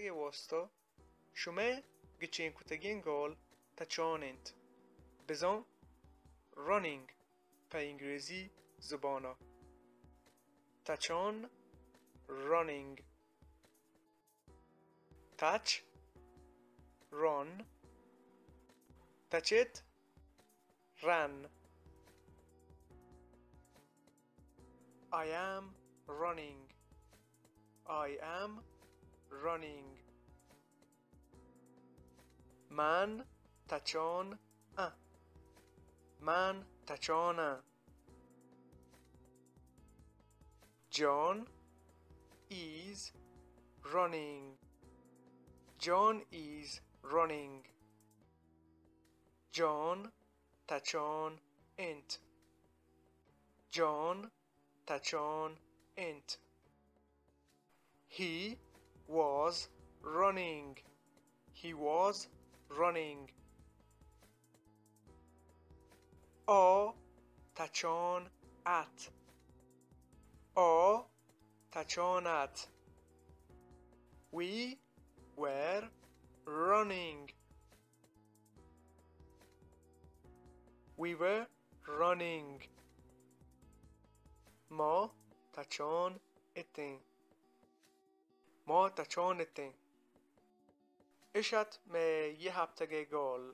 ءِ واستہ شمئے گچین کتگیں گال تچان انت۔ بزاں رننگ پہ انگریزی زبان ءَ۔ تچان، رننگ۔ تچ، رن۔ تچ ات، رن۔ I am running. I am running. من تچان آں۔ من تچان آں۔ John is running. John is running. جان تچان انت۔ جان تچان انت۔ He was running. He was running. آ تچان ات۔ آ تچان ات۔ We were running. We were running. ما تچان اتیں۔ ما تچان اتیں۔ اش ات مئے یہ ہپتگ ءِ گال۔